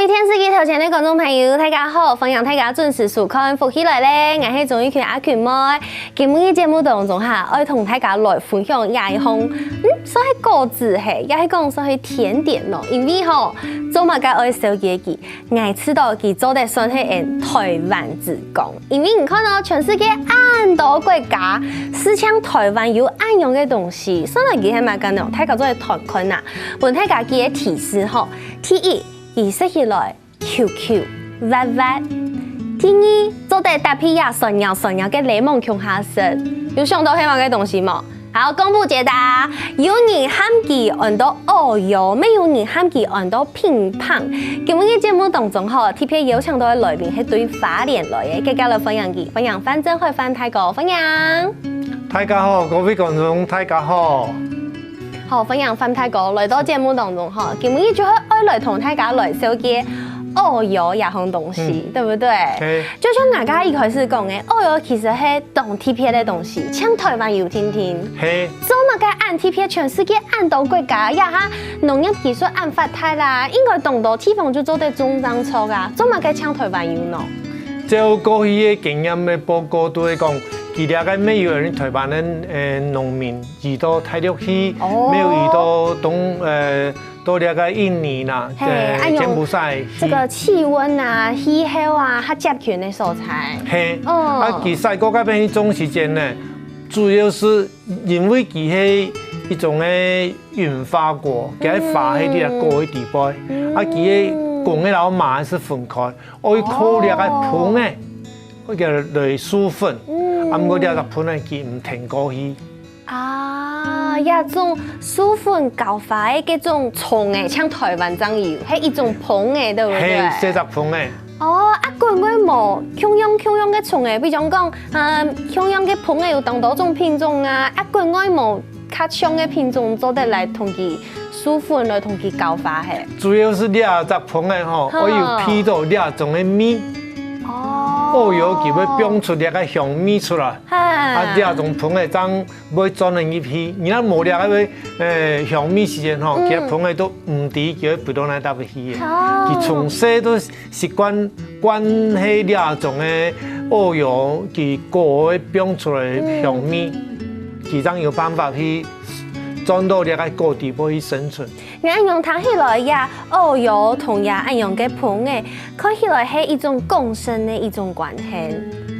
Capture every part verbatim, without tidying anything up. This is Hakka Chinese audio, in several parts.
電視機頭前个觀眾朋友，大家好，歡迎大家準時收看《福氣來了》，𠊎係鍾玉群阿群妹。今晡日節目當中哈，愛同大家來分享這一項，嗯，算係果子嘿，也係講算係甜點咯。因為吼，做麼个愛紹介佢？𠊎知道佢做得算係𠊎台灣之光。因為你看哦，全世界恁多國家，就像台灣有恁樣个東西，算來佢係麼个呢？大家做得看看啊，分大家幾個提示吼。第一， 佢食起來Q Q、滑滑。第二，做得搭配這酸溜酸溜个檸檬共下食。有想到係麼个東西無？好，公布解答。有人喊佢安到Oreo，乜有人喊佢安到檳榔。今晡日節目當中吼，特別邀請到个來賓係對花蓮來个，大家來歡迎佢，歡迎范振輝范大哥，歡迎。大家好，各位觀眾，大家好。 好，歡迎范大哥來到節目當中哈。今晡日就係愛來同大家來紹介Oreo這項東西，嗯。對不對？嘿。就像大家一開始講个，Oreo其實係當特別个東西，像台灣有定定。嘿。做麼个恁特別？全世界恁多國家，也哈農業技術恁發達啦，應該當多地方就做得種這種作啊，做麼个像台灣有呢？照過去个經驗个報告都會講，佢這个乜有人台灣个，呃，農民 移到大陸去，哦。乜有移到東，呃，到這个印尼啦，嘿，呃，恁樣，柬埔寨去。這个氣溫啊、氣候啊，較接近个所在。嘿，哦。啊，佢徙過該片去種時間呢，主要係因為佢係一種个運化果，佢个花係在高个地方，嗯。啊，佢个公个摎嫲个係分開，愛靠這个蜂仔，哦。愛佢來授粉，嗯。啊，毋過這隻蜂仔佢毋跈過去。 啊，這種授粉交花个這種蟲仔，像台灣正有，係一種蜂仔，對不對？嘿，細隻蜂仔。哦，啊，國外無共樣共樣个蟲仔，比如講，嗯，共樣个蜂仔有當多種品種啊，啊，國外無較像个品種做得來同佢授粉，來同佢交花嘿。主要係這隻蜂仔吼，哈。愛有鼻到這種个味。哦。Oreo佢會放出這个香味出來，哈。啊，這種蜂仔正 會鑽入去。你若無這个，呃，香味時間吼，嗯。其他蜂仔都毋知佢會飛到哪搭去个。哦。佢從細都習慣，慣係這種个Oreo，佢个會放出來个香味，嗯。佢正有辦法去鑽到這个高地步去生存。 恁樣聽起來呀，Oreo同這恁樣个蜂仔，看起來係一種共生个一種關係，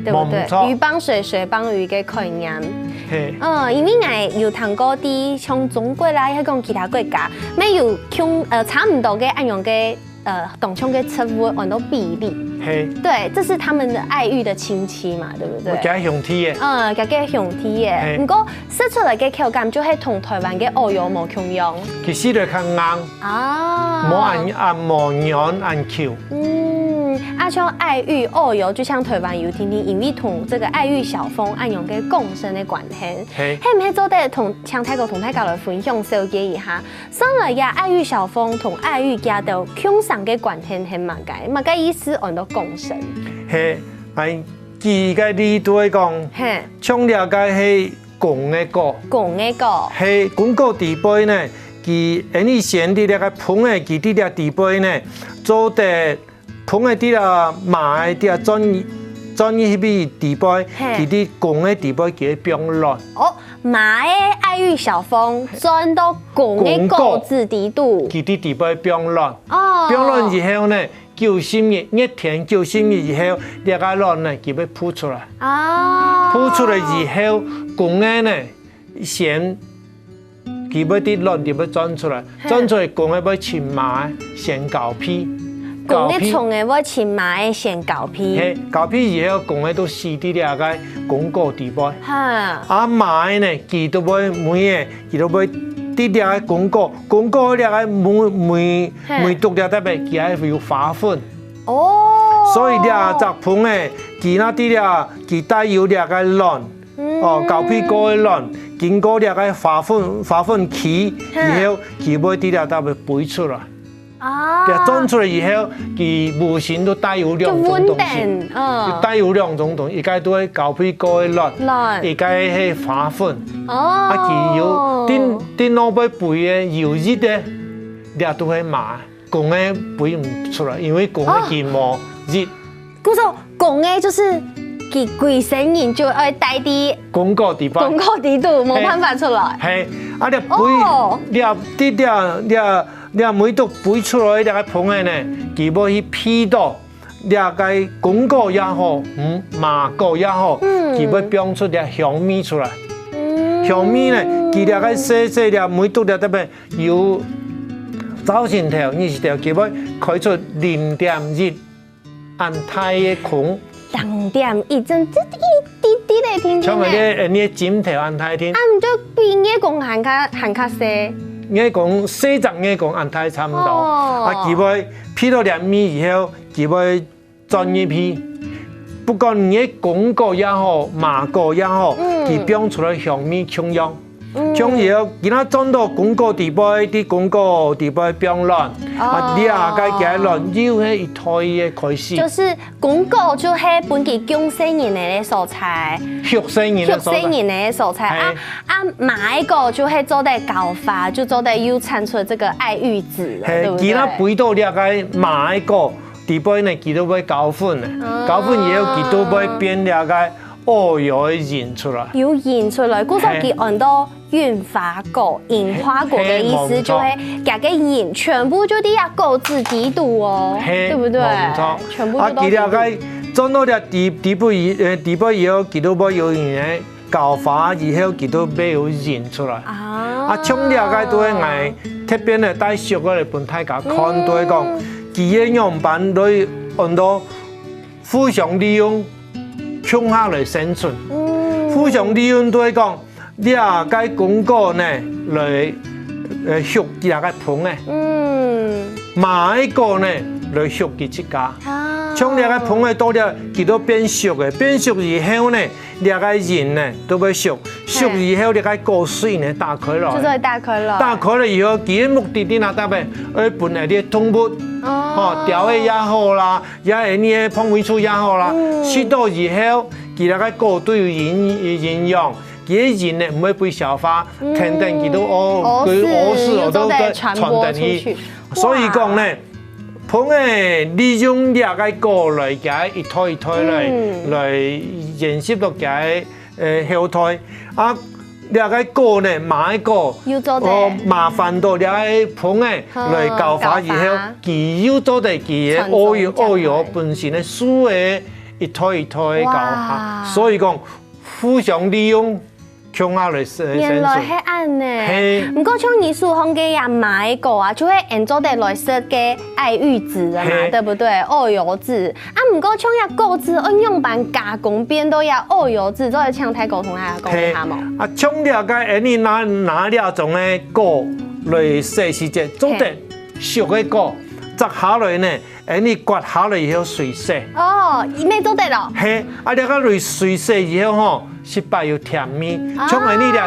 對不對？無錯。魚幫水，水幫魚个概念。嘿。嗯，因為𠊎有聽過，在像中國啦，還講其他國家，乜有共，呃，差毋多个恁樣个，呃，當像个植物，安到比例。嘿。對，這是他們的愛玉的親戚嘛，對不對？有佢个兄弟个。嗯，佢个兄弟个。嘿。毋過 食出來个口感就係同台灣个Oreo無共樣。其實就較硬，啊。無恁，啊，無軟恁Q。嗯，啊，像愛玉Oreo，就像台灣有定定，因為同這个愛玉小蜂恁樣个共生个關係。嘿。係毋係做得同，請大哥同大家來分享紹介一下，算來呀，愛玉小蜂同愛玉佢兜共生个關係係麼个？麼个意思安到共生？嘿，哎，舉个例都會講，嘿。像這个係 公个果。公个果。係，公果底背呢，佢，𫣆俚先在這个蜂仔佢在這底背呢，做得蜂仔在這嫲仔在這鑽，鑽入去底背，嘿。佢在公个底背佢會放卵。哦，嫲个愛玉小蜂鑽到公个果子底肚。佢在底背放卵。哦。放卵以後呢， 九十日，熱天九十日以後，這个卵呢，佢會孵出來。哦。孵出來以後，公个呢，先，佢會在卵裡背鑽出來，嘿。鑽出來，公个會尋嫲仔先交配。公个蟲仔會尋嫲仔先交配。嘿，交配以後，公个都死在這个公果底背。哈。啊，嫲仔呢，佢都會每个 佢就會在這个公果，公果這个每，每，嘿。每篤這搭仔，佢還有花粉。哦。所以這隻蜂仔，佢若在這，佢帶有這个卵，嗯。哦，交配過个卵，經過這个花粉，花粉期以後，嘿。佢會在這搭仔飛出來。 啊。佢鑽出來以後，佢母性都帶有兩種東西，就穩定，嗯。佢帶有兩種東西，一个都係交配過个卵，卵。一个係花粉。哦。啊，佢有，頂，頂腦背飛个有翼个，這都係嫲。公个飛毋出來，因為公个佢無翼。故所公个就係佢歸身人就愛戴在公哥底背。公哥底肚，無辦法出來。係，啊，這飛，哦。這，這，這，這，這尾肚飛出來這个蜂仔呢，佢會去飛到這个公哥也好，嗯，嫲哥也好，嗯。佢會放出這香味出來。嗯。香味呢，佢這个細細這尾肚這特別 有朝晨頭，日時頭，佢會開出零點一恁大个空。零點一，真，這一滴滴个，聽聽呢。像𠊎个，呃，你个指頭恁大，聽。啊，毋就比耳公還較，還較細。耳公細隻，耳公恁大差毋多。哦。啊，佢會飛到這尾以後，佢會 鑽入去。不管你个公哥也好，嫲哥也好，嗯。佢放出來香味共樣。嗯。共樣，佢若鑽到公哥底背，在公哥底背放卵，哦。啊，這个佢个卵又係一代个開始。就係公哥就係分佢降細人仔个所在。畜細人仔个所在。畜細人仔个所在。係。啊，啊，嫲个哥就係做得交花，就做得又產出這个愛玉子了，係，對不對？佢若飛到這个嫲个哥 底背呢，佢都會交粉呢。哦。交粉以後，佢都會變這个烏油个仁出來。有仁出來，故所佢安到櫻花哥，櫻花哥个意思就係，係，無錯。佢个仁全部就在這个哥子底肚哦，係，對不對？無錯。全部都在底肚。啊，佢這个鑽到這底，底背以，呃，底背以後，佢都會有仁个 交花以後，佢都會有仁出來。啊。啊，像這个都係𠊎特別个帶相片來分大家看，嗯。都係講，佢个樣般來安到互相利用，共下來生存。嗯。互相利用都係講，這个公哥呢，來，呃，畜這个蜂仔。嗯。嫲个哥呢，來畜佢自家。啊。像這个蜂仔到了，佢都變熟个，變熟以後呢， 這个仁呢，都會熟，熟以後，這个果實呢，打開來。就做得打開來。打開了以後，佢个目的在哪搭呢？愛分𠊎个動物，哦。吼，鳥仔也好啦，也係你个膨尾鼠也好啦，嗯。食到以後，佢這个果都有營，營養，佢个仁呢，毋會被消化，嗯。等等佢都屙，屙屎，佢屙屎哦，都會傳播出去。傳等去。所以講呢，哇。 蜂仔利用這个果來，佢一代一代來，嗯。來延續到佢个，呃，後代。啊，這个果呢，嫲个果，又做得。哦，麻煩到這个蜂仔，好，來交花以後，交花。佢又做得佢个傳宗接代。烏油，烏油本身个樹个一代一代个交花。哇。所以講，互相利用， 共下來食，原來係恁呢。係。毋過像你手項个這嫲个果啊，就係𠊎等做得來食个愛玉子个嘛，係。對不對？烏油子。啊，毋過像這果子，愛仰般加工變到這烏油子，做得請大哥同大家講一下無？係。啊，像這个，𠊎等拿，拿這種个果來食時節，做得，係。熟个果，摘下來呢， 𠊎等割下來以後水洗。哦，也做得咯。係，啊，這个水，水洗以後吼，食法有甜味。啊。像𠊎等這，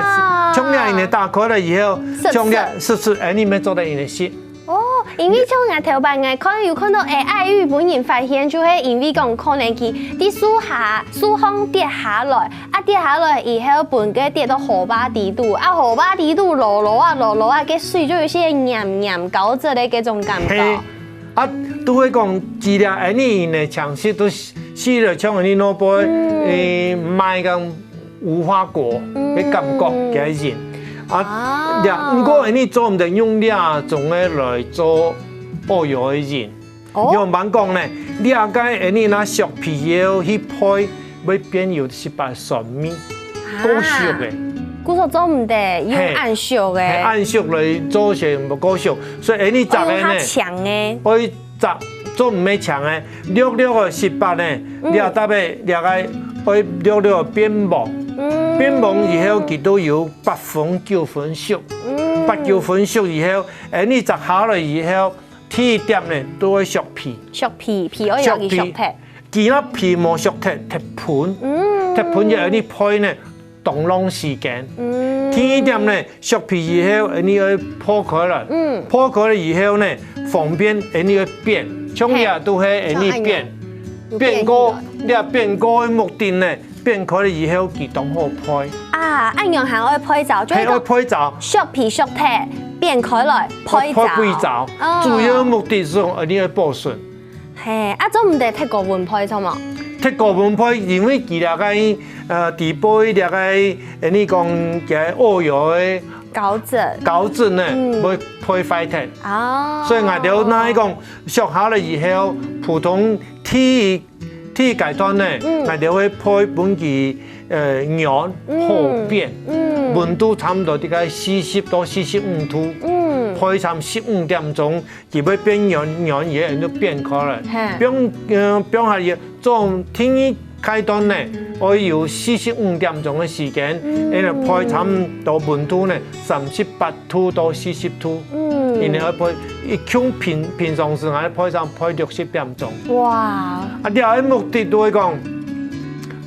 像這𠊎等打開來以後，濕濕。像這濕濕，𠊎等也做得𠊎等食。哦，因為像𠊎頭擺𠊎看有看到，欸，愛玉分人發現，就係因為講可能佢在樹下，樹項跌下來，啊，跌下來以後，分佢跌到河壩底肚，啊，河壩底肚濁濁啊，濁濁啊，該水就有些黏黏膏質个該種感覺。係。 啊，都會講，佢這𠊎等个青色都係，係了像𠊎等外背，嗯。欸，賣个無花果，嗯。个感覺，个仁。啊，啊。這，毋過𠊎等做毋得用這種个來做烏油个仁。哦。仰般講呢，這个𠊎等拿削皮以後去焙， 會變有一息酸味，啊，過熟个。故所做毋得，用，係，恁熟个。係，恁熟來做成無過熟，所以𠊎等摘个呢，愛用較強个。愛摘，做毋係強个，略略个食法呢，嗯。這搭个，這个愛略略个變黃，嗯。變黃以後佢都有八分九分熟，嗯。八九分熟以後，𠊎等摘下來以後，第一點呢，都愛削皮。削皮，皮愛用去削忒。削皮。 佢若皮無削忒，忒賁。嗯。忒賁就𠊎等焙呢，當浪時間。嗯。第二點呢，削皮以後，𠊎等愛破開來。嗯。破開來以後呢，方便𠊎等愛扁。像這都係𠊎等扁。嘿。像恁樣。有扁過，扁過。這扁過个目的呢，扁開了以後，佢當好焙。啊，恁樣還愛焙燥，就係講，嘿，愛焙燥。削皮削忒，扁開來，焙燥。焙焙燥，哦。主要目的係講，呃，你愛保存。嘿，啊，做毋得忒過溫焙，著無？忒過溫焙，因為佢這个，呃，底背這个，呃，你講个奧油个膠質。膠質呢，嗯。會焙壞忒。哦。所以𠊎兜那一講，削下來以後，普通第一，第一階段呢，嗯。𠊎兜會焙分佢，呃，軟，嗯。好扁。嗯。溫度差毋多大概四十到四十五度，嗯。焙差十五點鐘， 佢會變軟，軟以後就扁開來。嘿。放，呃，放下去，做第二階段呢，愛有四十五點鐘个時間，嗯。然後焙差毋多溫度呢，三十八度到四十度。嗯。然後愛焙，一共平，平常時愛焙差毋多焙六十點鐘。哇。啊，這个目的就係講，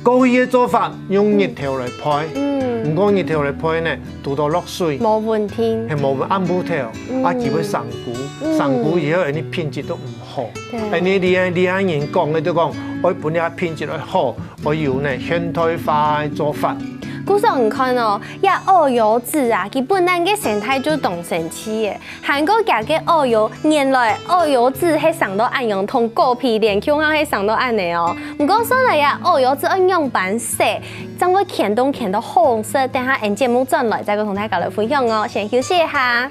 過去个做法用日頭來焙，嗯。毋過日頭來焙呢，堵著落水。無穩定。係無，暗晡頭，嗯。啊，佢會生菇。 嗯。生菇以後，恁呢品質都毋好。對。恁呢，你，你恁人講个，就講，愛分這品質愛好，愛有呢，現代化个做法。故所你看哦，這奧油子啊，佢本來个生態就當神奇个。還過佢个奧油，原來奧油子係生到恁樣，同果皮連共下係生到恁呢哦。毋過算來啊，奧油子愛仰般洗，正會牽動牽到好食。等下𫣆節目轉來，再過同大家來分享哦。先休息一下。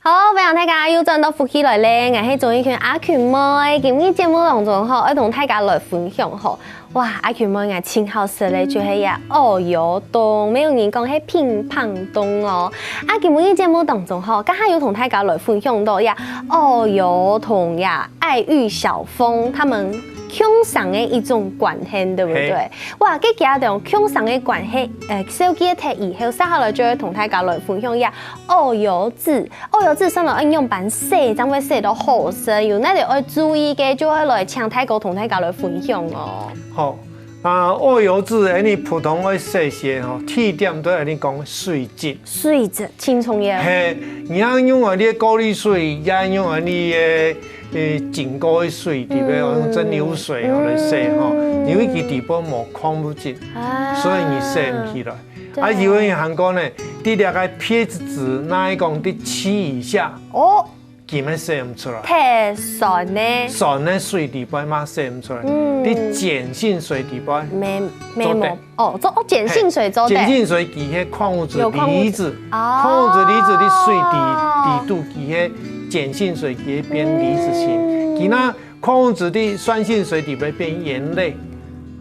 好，歡迎大家又轉到福氣來了，𠊎係鍾意群阿群妹。今日節目當中吼，愛同大家來分享吼。哇，阿群妹，𠊎盡好食个就係這奧油凍，乜有人講係乒乓凍哦。啊，今日節目當中吼，剛好有同大家來分享到這奧油同這愛玉小蜂，他們共生个一種關係，對不對？嘿。哇，這幾種共生个關係，呃，紹介忒以後，接下來就會同大家來分享這奧油子。 奧油子上來愛仰般洗，正會洗到好食，有哪兜愛注意个，就會來請大哥同大家來分享哦。好，啊，奧油子，恁呢普通愛洗洗吼，第一點都係恁呢講水質。水質，盡重要。嘿，你愛用恁呢个過濾水，也用恁呢个，呃，經過个水，特別用蒸餾水吼來洗吼，嗯。因為佢底背無礦物質，啊。所以你洗毋起來。 對。啊，有个人還講呢，在這个pH值，若係講在七以下，哦。根本洗毋出來。忒酸呢？酸个水底背嘛洗毋出來，嗯。在鹼性水底背，沒，沒做得。無，哦，做，哦，鹼性水做得。嘿，鹼性水佢係礦物質有礦物質離子，哦。礦物質離子在水底，底肚佢係鹼性水佢係變離子型，嗯。佢若 礦物質在酸性水底背變鹽類。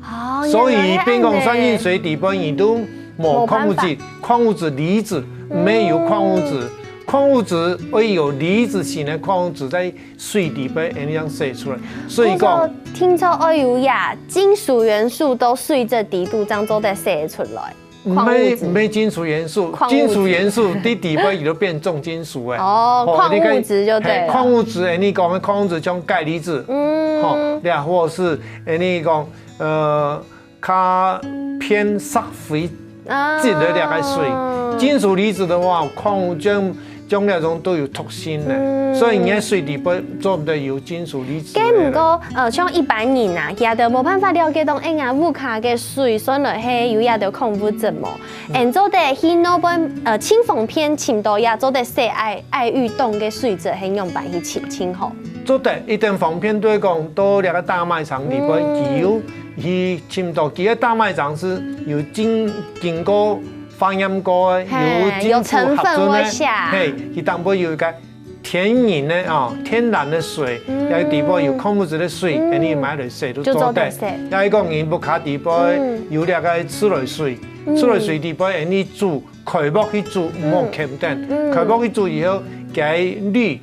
哦，所以變講酸性水底背佢都無礦物質，無辦法。礦物質離子，沒有礦物質。礦物質會有離子型个礦物質在水底背恁樣洗出來。所以講，聽說愛有呀，金屬元素到水質底肚，正做得洗出來。 礦物質。毋係，毋係金屬元素，礦物質。金屬元素在底背佢就變重金屬个。哦，吼，礦物質就對了。你看，嘿，礦物質，哎，你講个礦物質像鈣離子，嗯。吼，你啊，或者是，哎，你講，呃，較偏石灰質个這个水。啊。金屬離子的話，礦物質 像這種都有毒性呢，嗯。所以你个水底背做毋得有金屬離子个。該毋過，呃，像一般人啊，佢兜無辦法了解到，哎呀，屋下个水算來係有這兜礦物質無？嗯。恁做得去該片，呃，淨方便尋到這做得洗愛，愛浴凍个水質，係仰般去尋，尋好？做得，一定方便，對講，到這个大賣場裡背，嗯。佢有去尋到，佢个大賣場係有經，經過 化驗過个，嘿，有金屬合成个，有成分會寫。嘿，佢頂背有一个天然个哦，天然个水，嗯。也有底背有礦物質个水，嗯。恁呢買來洗都做得。就做得洗。也係講你屋下底背，嗯。有這个自來水，嗯。自來水底背，恁呢煮，開鑊去煮，嗯。毋好撳等。嗯。開鑊去煮以後，該濾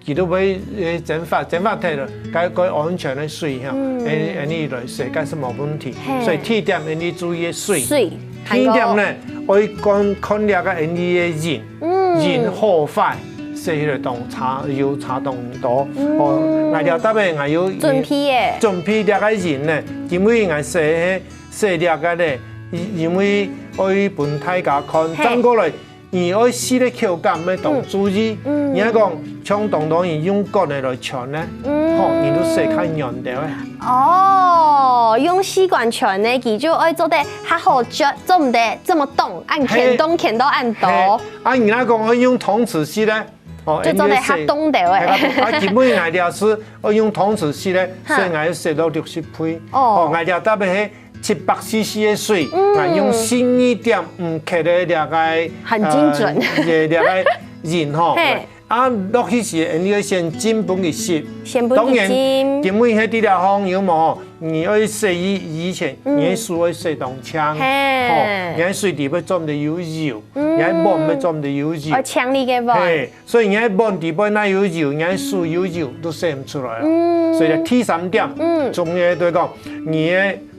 佢都會，呃，蒸發，蒸發忒了，該，該安全个水哈，嗯。恁，恁呢來洗，該係無問題。嘿。所以第一點，恁呢注意个水。水，第二點呢，還有愛看，看這个恁呢个鹽，嗯。鹽好壞，洗洗起來當差，油差當多。哦，𠊎這搭个𠊎有準備个。準備這个鹽呢，因為𠊎洗个，洗這个呢，因，因為愛分大家看，嘿。正過來，你愛試个口感愛當注意。嗯。你愛講，像當多人用管个來汆呢，嗯。吼，你就洗較軟兜个。哦，用吸管汆呢，佢就愛做得較好撅，做毋得這麼凍，恁牽凍牽到恁多。嘿。啊，你若講愛用湯匙吸呢， 哦，就做得較凍兜个。哎，啊，基本上𠊎這係愛用湯匙吸个，哈。所以𠊎愛洗到六十倍。哦。哦，𠊎這搭个係七百C C个水，嗯。𠊎用十二點五克个這个，很精準。呃，這，這个鹽吼。嘿。啊，落去時，你愛先浸分佢濕。先分佢浸。當然，因為係在這項有無吼，你愛洗以，以前，嗯。你个手愛洗當淨。嘿。吼，你个水裡背做毋得有油，嗯。你个碗愛做毋得有油。愛淨你个碗。嘿。 所以你个碗裡背若有油，你个手有油，都洗毋出來啊。嗯。所以呢，第三點，嗯。重要个就係講，你个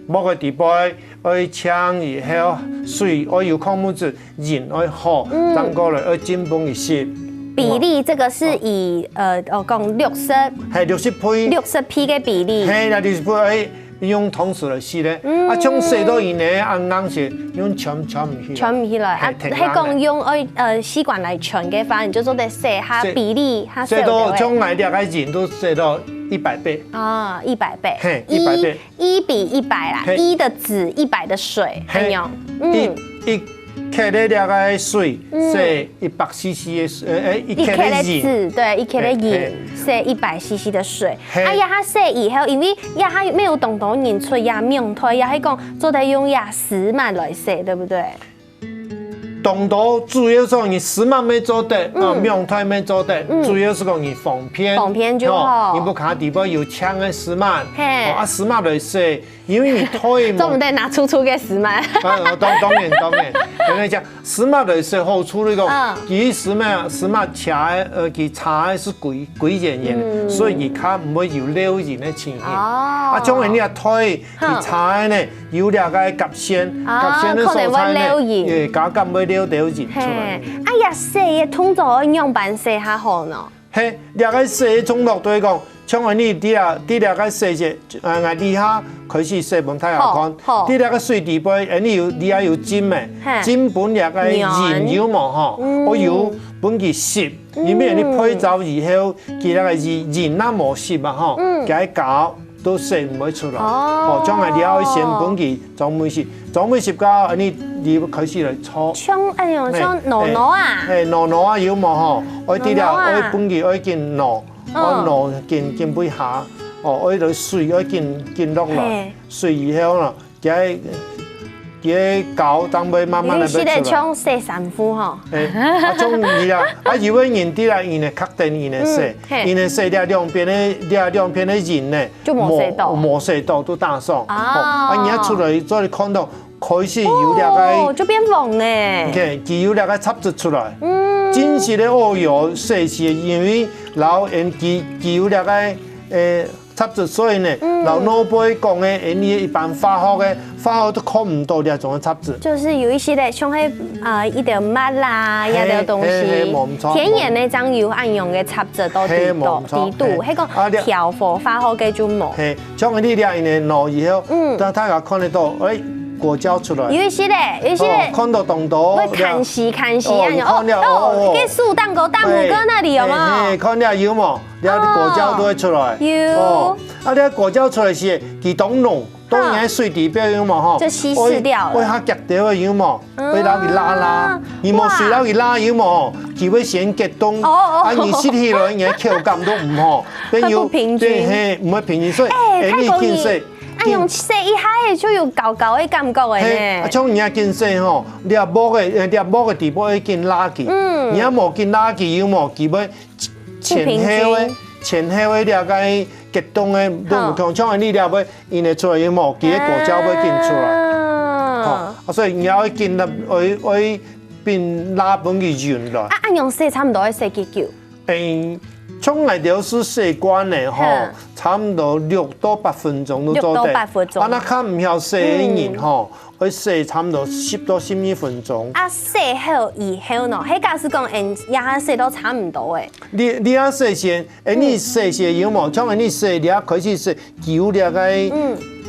鑊个裡背愛淨以後，水愛有礦物質，鹽愛好，嗯。正過來愛浸分佢濕。比例這個是以，呃，我講六十，係，六十倍。六十倍个比例。係啦，六十倍愛 用湯匙來吸咧。嗯。啊，像洗到佢呢，恁硬勢，用攢，攢毋起來。攢毋起來。啊，係，忒硬了。係講用愛，呃，吸管來攢个話，你就做得洗較比例，較少个。洗到像𠊎這个人都洗到一百倍。啊，一百倍。嘿，一百倍。一，一比一百啦，嘿。一的紙，一百的水，嘿。恁樣。嗯。一，一克个這个水，嗯。洗一百C C个水，呃，呃，一克个鹽。一克个紙，對，一克个鹽，嘿，嘿。洗一百C C的水。 嘿。啊，這下洗以後，因為這下也有當多人出這網袋，也係講做得用這石抹來洗，對不對？當多主要上你石抹乜做得，嗯。啊，網袋乜做得，嗯。主要係講你方便。方便就好。哦，你屋下裡背有淨个石抹，嘿。哦，啊，石抹來洗，因為你袋嘛。做毋得拿粗粗个石抹。啊，當，當然，當然，跟你講， 石抹來洗好處理講，嗯。佢石抹，石抹摷个，呃，佢摷个係歸，歸圓圓，嗯。所以佢較毋會有漏鹽个情形。哦。啊，像你這袋，哼。佢摷个呢，有這个夾線，哦，夾線个所在呢，可能會漏鹽。也，剛剛會漏兜鹽出來。嘿，啊，這洗个動作愛仰般洗較好呢？ 嘿，這个洗个動作就係講，像𠊎俚這，這个洗个，呃，𠊎這下開始洗分大家看。好，好。這个水裡背，𠊎俚有，這下有浸个，嘿。浸分這个鹽有無吼？軟。嗯。愛有分佢濕，嗯。因為你配燥以後，佢這个鹽，鹽若無濕啊吼，嗯。該个膠 都洗毋會出來。哦。哦，將來了愛先分佢裝滿濕，裝滿濕个，恁呢你開始來搓。像，哎喲，嘿，像糯糯啊。嘿，嘿，糯糯啊，有無吼？愛知了，糯糯啊。愛分佢愛緊糯，嗯。愛糯緊，緊分下，哦，愛落水，愛緊，緊落來。嘿。水以後呢，佢个 佢个膠當會慢慢仔出來。你是咧像洗衫褲吼？欸，啊，像你啊，啊，有个人知啦，佢呢確定佢呢洗，嗯，嘿。佢呢洗了兩片个，了兩片个鹽呢，就無洗到。無，無洗到，都打爽。啊。吼，啊，你一出來，做你看到開始有這个，哦，就變黃欸。你看，佢有這个雜質出來。嗯。真實个奧油洗是因為，然後佢，佢有這个，欸， 雜質，所以呢，嗯。老老輩講个，欸，你一般化學个，化學都看毋到這種个雜質。就是有一些个，像係，呃，一點鉬啦，嘿，一點東西，嘿，嘿，無錯，天然个，正有恁樣个雜質到底肚，嘿，無錯，底肚，嘿。該個，啊，這，調和化學个就無。嘿，像你這樣呢，拿以後，嗯。大，大家看得到，欸，果膠出來。有一些个，有一些个，哦，看到當多，會看死看死，哦，恁樣，你看了，哦，哦，哦。該樹蛋糕，大拇哥那裡有沒有？嘿，嘿，看了有無？ 這果膠都會出來。哦，有。哦，啊，這果膠出來時，佢當濃，當然水裡背有無吼？就稀釋掉了。會，會較遽兜个有無？啊。會摎佢拉拉。你無水摎佢拉有無？佢會先結凍。哦，哦。啊，你食起來，你个口感都毋好，變有，它不平均。對，嘿，毋會平均，所以，欸，欸，你緊洗，太容易。啊，用洗一下就有膏膏个感覺个呢。嘿，啊，像你啊緊洗吼，你啊鑊个，呃，你啊鑊个底部愛緊拉佢。嗯。你啊無緊拉佢有無？佢會 前後个，不平均。前後个這个結凍个都毋同，好。像你這會印得出來有無？佢个果膠會緊出來。啊。吼，啊，所以你愛緊，愛，愛變拉分佢勻來。啊，恁樣洗差毋多愛洗幾久？欸，像𠊎兜係洗慣个吼，哼。差毋多六到八分鐘就做得。六到八分鐘。啊，若較毋曉洗个人吼，愛洗差毋多十到十二分鐘。啊，洗好以後呢？係假使講，嗯，這下洗到差毋多欸。你，你愛洗先，欸，你洗先有無？像你洗，你愛開始洗，揪這个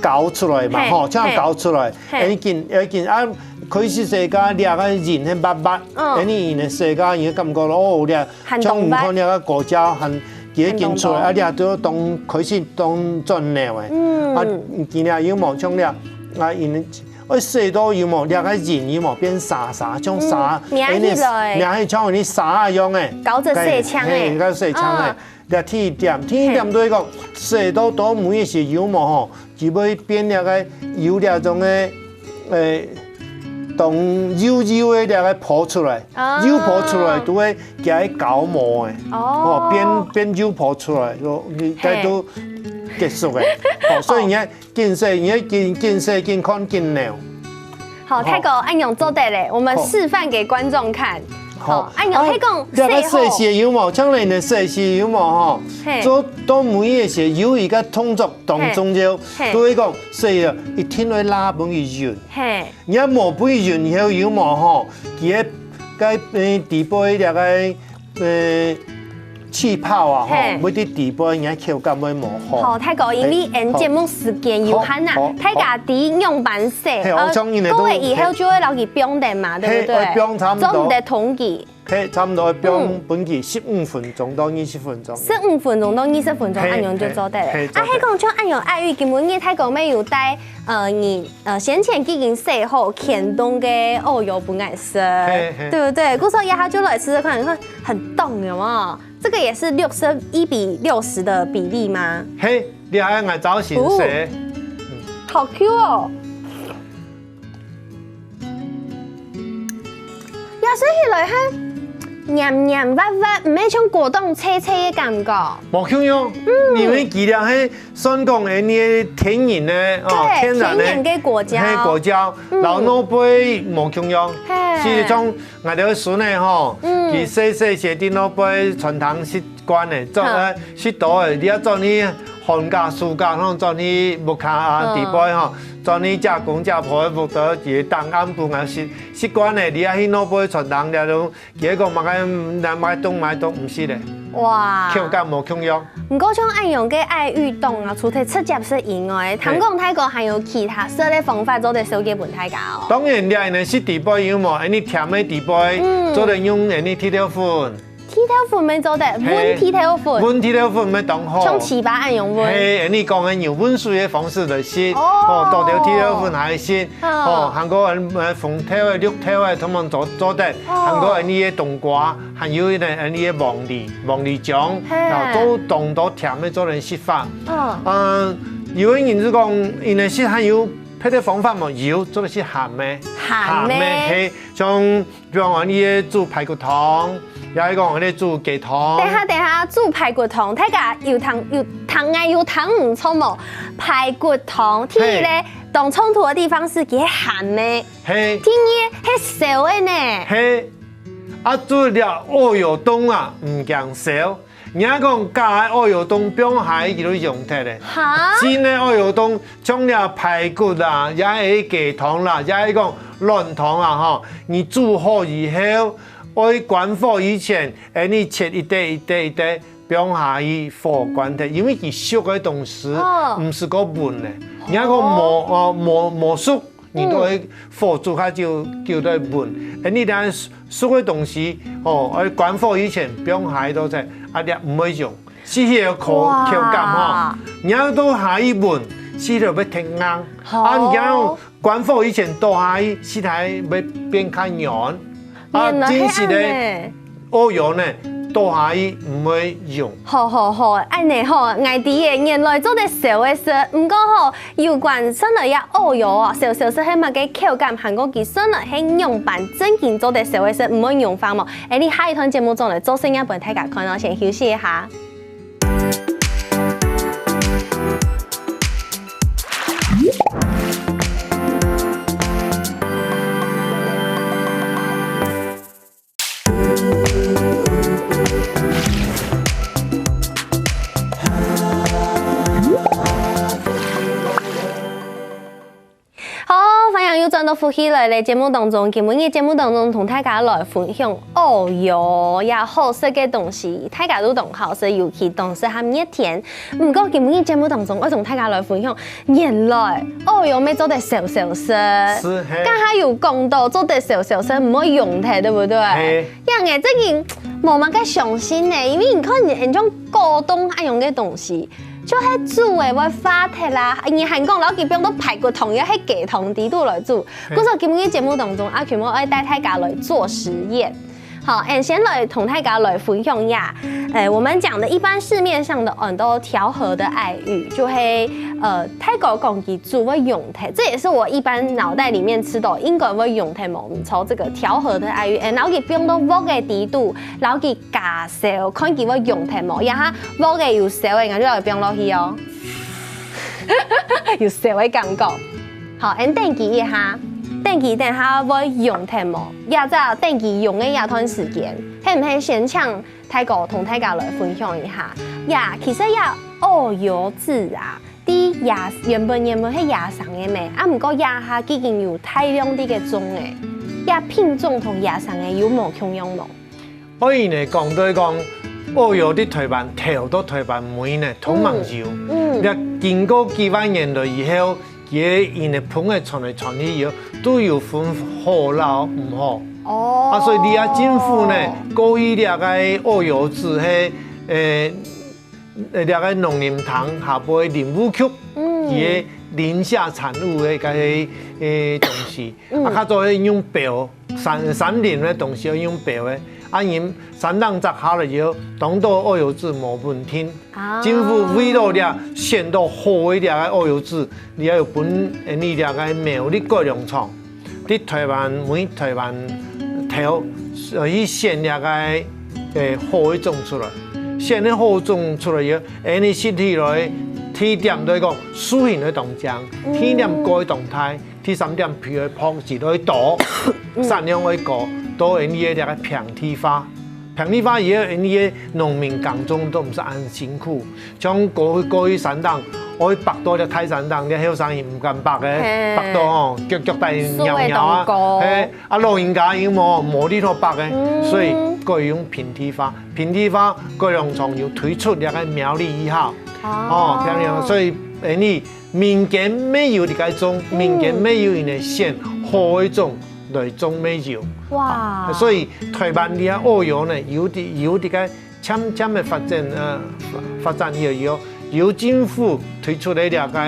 膏出來嘛，嘿，吼，像膏出來，嘿。欸，你緊，欸，緊啊，開始洗到這个仁係密密，嗯。欸，你呢洗到你感覺哦，這還當密。像你看這个果膠還幾个緊出來，哦，還當多。啊，這都當開始當轉了欸。嗯。啊，今日有無像這，啊，因為愛洗到有無，這个仁有無變沙沙，像沙，嗯，欸，你，捏起來。捏起像你沙一樣欸。搞得洗淨欸。嘿，搞得洗淨欸。啊。 這第一點，第二點就係講，洗到到尾个時有無吼，佢會變這个有這種个，欸，當幼幼个這个泡出來，哦。幼泡出來就會加个膏膜欸，哦。吼，變，變幼泡出來，就，你該都結束欸。吼，所以你愛 緊洗，你愛緊，緊洗，緊看，緊扭。好，好。大哥，恁樣做得了，我們示範給觀眾看。好。好，恁樣，啊，係講這个洗好。洗鞋有無？像你个洗鞋有無吼？嘿。做到每一个鞋有一个動作當重要，嘿。嘿。就係講洗了一定愛拉分佢勻。嘿。你若無分佢勻以後有無吼？佢个該，呃，底背這个 呃，氣泡啊，吼，嘿。會在底背，你个口感會無好。好，大哥，因為，嘿，𫣆節目時間有限啊，好，好，大家知仰般洗，嘿，呃，我相信你都，過了以後就會摎佢放等嘛，對不對？嘿，會放差不多。做毋得同佢。嘿，差不多會放，嗯。分佢十五分鐘到二十分鐘。十五分鐘到二十分鐘，嘿，恁樣就做得了。嘿，嘿，啊，做得。係講像恁樣愛玉，今晡日大哥乜有帶，呃，你，呃，先前已經洗好，牽凍个芋圓分𠊎食，嘿，嘿。對不對？故所這下就來試試看，你看 很凍，有沒有？這個也是六十，一比六十的比例嗎？嘿，你還愛𠊎找形式？哦，好Q哦！咬食起來還黏黏滑滑，毋係像果凍脆脆个感覺。無共樣，嗯。因為佢這係算講，欸，你个天然个，哦，對，天然个，天然个果膠。嘿，果膠，嗯。然後外背無共樣，嘿。係一種 𠊎兜孫仔吼，嗯。佢細細時在外背餐廳食慣个，做，好。呃，食多个，你愛做你寒假、暑假，攏做你屋下啊，嗯。底背吼，做你姐公姐婆个屋頭，佢當暗晡啊食，食慣个，你愛去外背餐廳了，佢講麼个，麼个凍，麼个凍，毋食咧。哇。口感無共樣。 毋過像恁樣个愛玉凍啊，除忒直接食以外，嘿。聽講大哥還有其他食个方法做得紹介分大家哦。當然，這呢係底背有無？恁呢甜个底背，嗯。做得用恁呢地豆粉。地豆粉乜做得，嘿。搵地豆粉。搵地豆粉乜當好。像粢粑恁樣搵。嘿，恁呢講个用搵水个方式來食，哦。哦，倒兜地豆粉還食，嗯。哦，還過，呃，紅豆个、綠豆个，通通做，做得，哦。還過恁呢个冬瓜， 還有呢，恁呢个黃梨，黃梨醬，嘿。然後做當多甜个做成食法。嗯。嗯，有个人就講，𫣆个食還有別个方法無？有，做得食鹹个。鹹个。鹹个，嘿，像，比方講，𫣆个煮排骨湯，也係講，𫣆个煮雞湯。等下，等下，煮排骨湯，大家有聽，有聽，𠊎有聽毋著無？排骨湯，第一咧，嘿。當衝突个地方係佢鹹个。嘿。第二，係燒个呢。嘿。 啊，煮了芋圓凍啊，毋驚燒。人家講假个芋圓凍放下去佢都溶忒咧。哈？真个芋圓凍，像這排骨啦，也係雞湯啦，也係講卵湯啊，吼，你煮好以後，愛關火以前，欸，你切一垤一垤一垤，放下去火關忒，因為佢熟个東西，哦。毋係過搵咧。人家講無，哦，無，無熟， 你都愛火煮下就，就得搵。欸，你等熟个東西，吼，愛關火以前放下去都得，啊，這毋會溶，係佢个口，哇。口感吼。你愛倒下去搵，係佢會忒硬。好。啊，你愛關火以前倒下去，係佢會變較軟。啊，原來係恁呢。真實个芋圓呢，倒下去毋會溶。好，好，好，恁呢吼，𠊎知咧，原來做得燒个食，毋過吼， 有關上來這芋圓哦，燒燒食係麼个口感，還過佢上來係仰般正經做得燒个食，毋會溶化無？欸，你下一段節目轉來做實驗分大家看哦，先休息一下。福氣來了節目當中，今晡日節目當中同大家來分享芋圓，也好食个東西，大家都當好食，尤其當適合熱天。毋過今晡日節目當中，愛同大家來分享，原來芋圓乜做得燒燒食。係，係。剛才有講到做得燒燒食，毋會溶忒，對不對？係。樣誒，最近無麼个相信呢，因為你看你像果凍恁樣个東西，就係煮誒會化忒啦。你還講摎佢放到排骨湯，也係雞湯底肚來煮。 故所今日節目當中，阿群妹愛帶大家來做實驗。好，俺先來同大家來分享一下，呃，我們講的一般市面上的很多調和的愛玉，就係呃，大家講佢煮會溶忒，這也是我一般腦袋裡面知道應該會溶忒無毋著，這個調和的愛玉，欸，然後佢放到鑊个底肚，然後佢加燒，看佢會溶忒無，然後鑊个有燒个，𠊎就來放落去哦。有燒个感覺。 好，俺等佢一下，等佢等下會溶忒無？也就等佢溶个這段時間，係毋係先請大哥同大家來分享一下？呀，其實這芋圓子啊，在野原本原本係野生个咩？啊，毋過這下已經有大量个種誒，這品種同野生个有無共樣無？ 愛人呢講，就係講，芋圓在臺灣頭到臺灣尾呢，都蠻有。嗯。這經過幾萬年來以後，佢个因為分个傳來傳去以後，都有分好摎毋好。哦。啊，所以這下政府呢，過去這个芋圓子係，呃，呃，這个農林廳下背林務局，嗯。佢个林下產物个該个，呃，東西。啊，較早係用標，山，山林个東西愛用標个。啊，因山頂摘下來以後，當多芋圓子無穩定。啊。政府為了這選到好个這个芋圓子，你愛有分，呃，你這个苗栗改良場，在臺灣每臺灣頭，呃，去選這个，呃，好个種出來。選个好種出來以後，恁呢食起來，第一點就係講，樹形愛當靚，第二點个愛當大， 第三點，肥个樸質愛多，產量愛高，都因為這个平地化。平地化以後，因為農民耕種都毋使恁辛苦。像過去，過去山頂，愛跋到這大山頂，這後生人毋敢跋个，嘿。跋到吼，腳腳底扭扭啊，樹會當高。嘿，啊，老人家又無，無地方跋个，嗯。所以改用平地化。平地化改良場有推出這个苗栗一號，哦，平地化，所以，因為 民間乜有這个種，民間乜有人來選好个種來種乜有。哇。所以臺灣這个芋圓呢，有這，有這个漸漸个發展，呃，發，發展以後，有政府推出个這个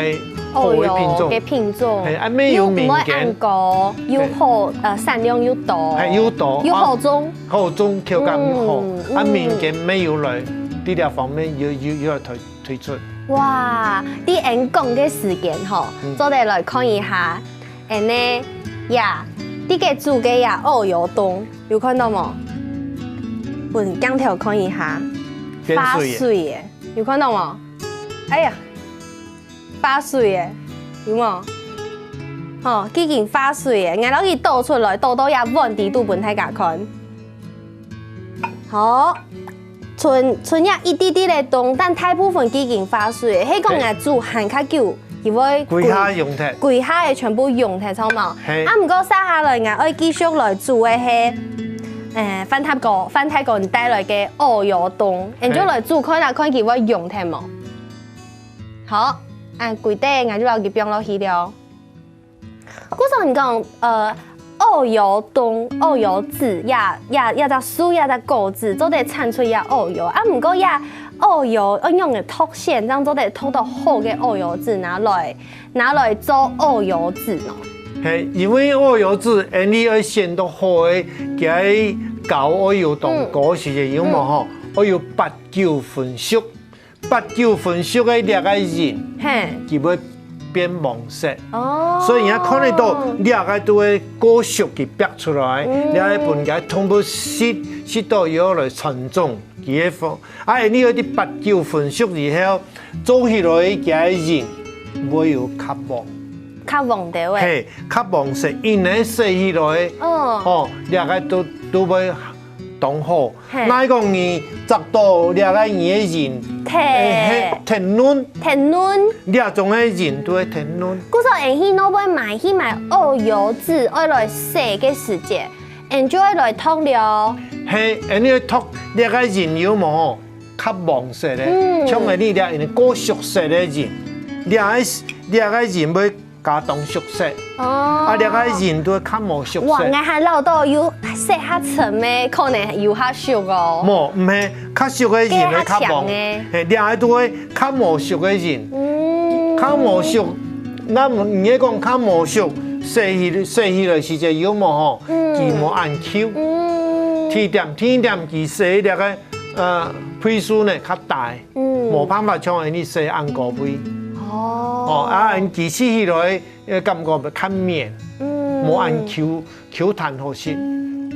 好个品種。芋圓个品種。嘿，啊，乜有民間。又毋會恁高，又好，呃，產量又多。嘿，又多，又好種。好種，口感又好，嗯，啊，嗯。民間乜有來，在這方面有，有，有來推，推出。哇，在恁講个時間吼，嗯。做得來看一下，恁呢，呀，這个煮个呀，芋圓凍，有看到無？分鏡頭看一下，變水了。化水了，有看到無？哎呀，化水了，有無？吼，已經化水了，𠊎摎佢倒出來，倒到這碗底肚分大家看。好， 賰，賰這一滴滴个凍，但大部分已經化水，係講𠊎煮還較久，佢會歸下溶忒。歸下个全部溶忒，著無？嘿。啊，毋過接下來𠊎愛繼續來煮个係，誒，范大哥，范大哥你帶來个芋圓凍，𠊎就來煮看啊，看佢會溶忒無？好，恁歸垤𠊎就摎佢放落去了。 故所你講，呃，芋圓凍、芋圓子，這，這，這隻樹，這隻果子，做得產出這芋圓。啊，毋過這芋圓愛仰仔擇選，正做得擇到好个芋圓子拿來，拿來做芋圓子呢？嘿，因為芋圓子，恁呢愛選到好个，佢个膏愛有當高時節，有無吼？愛有八九分熟。 八九分熟个這个仁，嘿。佢會變黃色。哦。所以你看得到，這个都會過熟佢擘出來，嗯。這个分佢通過食，食到以後來傳種，佢个風。啊，你有啲八九分熟以後，做起來佢个仁會有較黃。較黃兜仔。嘿，較黃色，因為洗起來，哦。吼，這个都，都會當好。嘿。若講你摘到這个你个仁，嘿，忒嫩。忒嫩。這種个仁都會忒嫩。故所𠊎去外背買，去買烏油子，愛來洗个時節，𠊎就愛來擇了。嘿，恁樣擇這個仁有無吼？較黃色个，嗯。像𠊎這仁過熟色个仁，這個這個仁會加當熟色。哦。啊，這個仁都較無熟色。哇，𠊎還恅著有洗較深个，可能有較熟哦。無，毋係，較熟个仁會較黃。該較強个。嘿，這個都會較無熟个仁。嗯。較無熟，該你愛講較無熟，洗起洗起來時節有無吼？嗯。佢無恁Q。嗯。第一點，第一點，佢洗這個呃倍數呢較大。 嗯。無辦法像恁樣洗恁高倍。哦。哦，啊，恁佢洗起來，呃，感覺較綿，嗯。無恁Q，Q彈好食。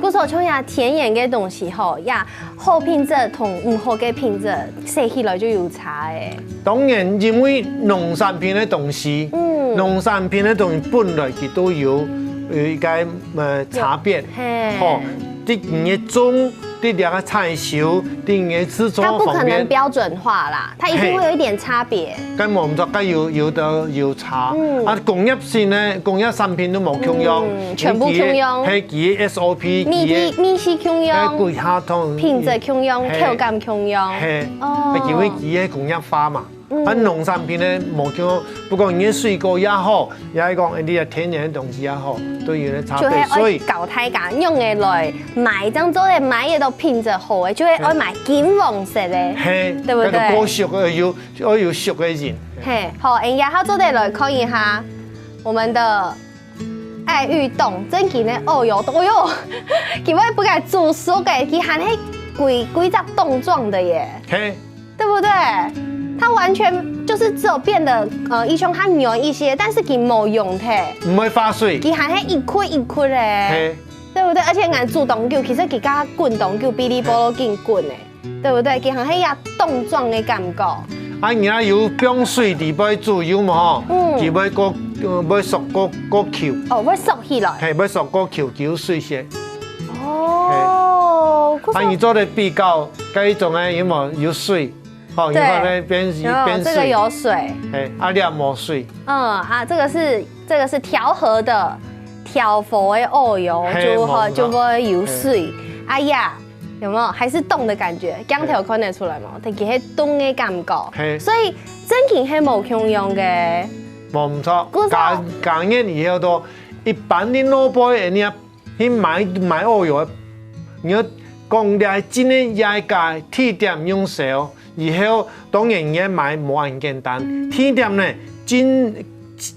故所像這天然个東西吼，這好品質同毋好个品質，洗起來就有差欸。當然，因為農產品个東西，嗯。農產品个東西本來佢都有，有一個，呃，差別。嘿。吼，對你个種，對這個採收，對你个製作方面。它不可能標準化啦。 它一定會有一點差別。嘿。該無毋著，該有，有个有差。嗯。啊，工業性个，工業產品都無共樣。嗯，全部共樣。嘿，佢个S O P，佢个，味，味緒共樣。嘿，規下通。品質共樣，嘿。口感共樣。嘿。哦。啊，因為佢个工業化嘛。嗯。啊，農產品呢，無共樣，不管你个水果也好，也係講，欸，你个天然个東西也好，都有个差別，就係愛所以教大家用个來買，這樣做得買得到品質好个，就係愛買金黃色个，嘿，對不對？該個過熟个有 就愛有熟个仁。嘿，好，𠊎等這下做得來看一下我們的愛玉凍，正經个，哦喲，哦喲，佢會分佢煮熟个，佢還係規，規隻凍狀个耶，嘿。對不對？它完全就是只有變得，呃，一像較軟一些，但是佢無溶忒。毋會化水。佢還係一塊一塊个，嘿。對不對？而且𠊎煮當久，其實佢較滾當久，嗶哩嗶哩緊滾个。 對不對？佢還係一凍狀个感覺。啊，你若有放水裡背煮，有無吼？嗯。佢會過，呃，會縮過，過球。哦，會縮起來。嘿，會縮過球，佢有水色。哦，可是啊，你做得比較，該一種个有無？有水，吼，你對。看該變，有，變水。這個有水。嘿，啊，這無水。嗯，啊，這個是，這個是調和的，調和的烏油，嘿，就會，無錯。就會有水。嘿。哎呀， 有沒有？還是凍的感覺，鏡頭看得出來無？但佢係凍个感覺，嘿。所以正經係無共樣个。無毋著，故所加，加熱以後都，一般你外背个，你去買，買烏油个，你愛講這真个，這个地點用燒，以後當然你愛買無恁簡單。地點呢，真，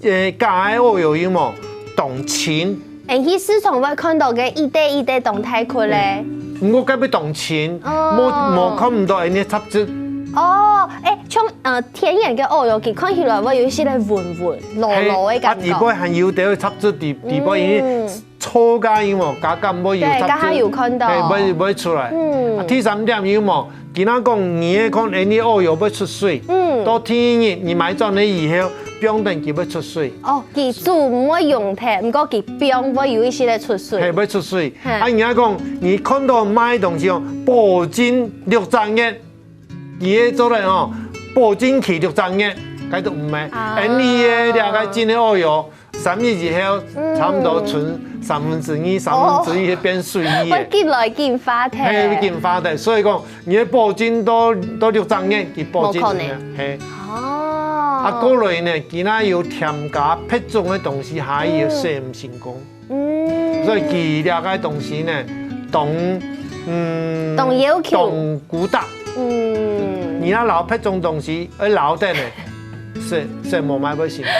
呃，加个烏油有無？當輕。 𠊎去市場會看到个一垤一垤當大塊个。嗯。毋過該會當輕，哦。無，無看毋到恁樣雜質。哦，欸，像，呃，天然个烏油，佢看起來會有一息仔韌韌、老老个感覺。嘿，啊，底背還有兜雜質底，底背，因為嗯。臭个有無？加減會有雜質。對，剛剛有看到。嘿，會，會出來。嗯。啊，第三點有無？ 今仔講你个看，欸，你烏油會出水，嗯。到第二日你買轉來以後，放等佢會出水。哦，佢煮毋會溶忒，毋過佢放會有一息仔出水。嘿，會出水。嘿。啊，人家講，你看到賣東西哦，保證六隻月，佢个做得哦，保證期六隻月，該都毋係。啊。欸，你个這個真个烏油， 三日以後，嗯。差毋多賰三分之二，三分之一變水去个。會緊來緊化忒。嘿，會緊化忒。所以講，你个保證到，到六隻月，佢保證無可能。嘿。哦。啊，過來呢，佢若有添加別種个東西，還有洗毋成功。嗯。所以佢這個東西呢，當，嗯，當要求。當古董。嗯。你若留別種東西，愛留等呢。 係，係無買會成功。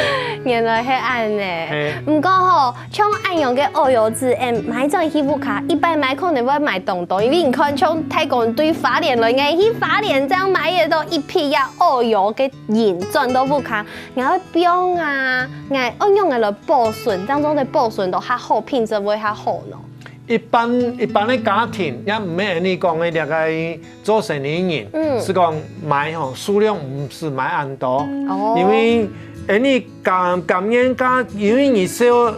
原來係恁呢。嘿。毋過吼，像恁樣个烏油子，欸，買轉去屋下，一般買可能會買當多，因為你看，像大家對花蓮來个，去花蓮正買得到一批啊烏油个仁轉到屋下，𠊎愛放啊，𠊎愛仰仔來保存，當中个保存都較好，品質會較好呢。 一般，一般个家庭，也毋係恁樣講个，這個做生理人，嗯。係講買吼，數量毋使買恁多。哦。因為恁樣甘，甘願加，因為你燒，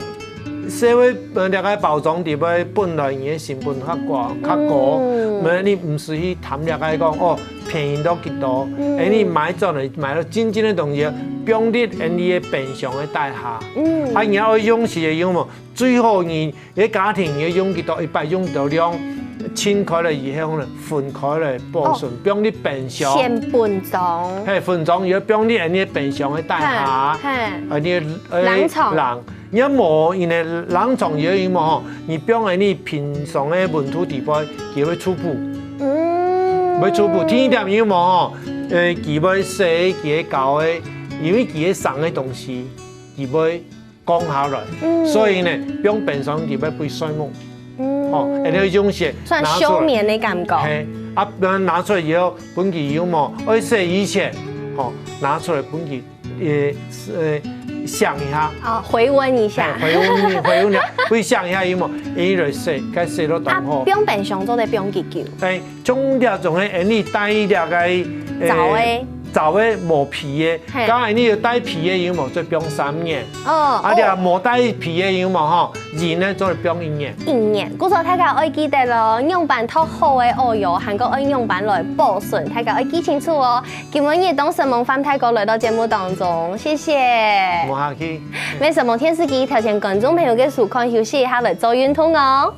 所以呃這个包裝裡背本來你个成本較高，較高，嗯。那你毋使去貪這个講哦便宜到幾多，嗯。哎你買轉來買到真正个東西，放佇你个冰箱个底下。嗯。啊你愛用時个用無？最好你个家庭你用幾多，一擺用幾多量，清開了以後呢，分開來保存，哦。放佇冰箱。先分裝。嘿，分裝，然後放佇你个冰箱个底下，嘿，嘿。啊你个，呃，冷藏。冷 你無，因為冷藏也有無吼，你放在你平常个溫度底背，佢會出泡。嗯。會出泡。第一點有無吼，呃，佢會洗佢个膠个，因為佢个生个東西，佢會降下來。嗯。所以呢，放冰箱佢會會睡目。嗯。吼，然後用些算休眠的感覺。嘿，啊，拿出來以後，分佢有無，愛洗以前，吼，拿出來分佢 呃，呃，想一下。哦，回溫一下。哎，回溫，回溫一下，回想一下有無？哎，來洗，該洗到當好。啊，放冰箱做得放幾久？哎，像這種个，哎，你帶這个，呃，燥个。燥个無皮个，嘿。當然你有帶皮个有無？再放三年。哦，啊，這哦。無帶皮个有無？吼，人呢，做得放一年。一年，故所大家愛記得咯，樣般擇好个哦喲，還過愛樣般來保存，大家愛記清楚哦。 今晡日當承蒙范大哥來到節目當中，謝謝。無客氣。為什麼電視機頭前觀眾朋友个收看休息一下來做運動哦？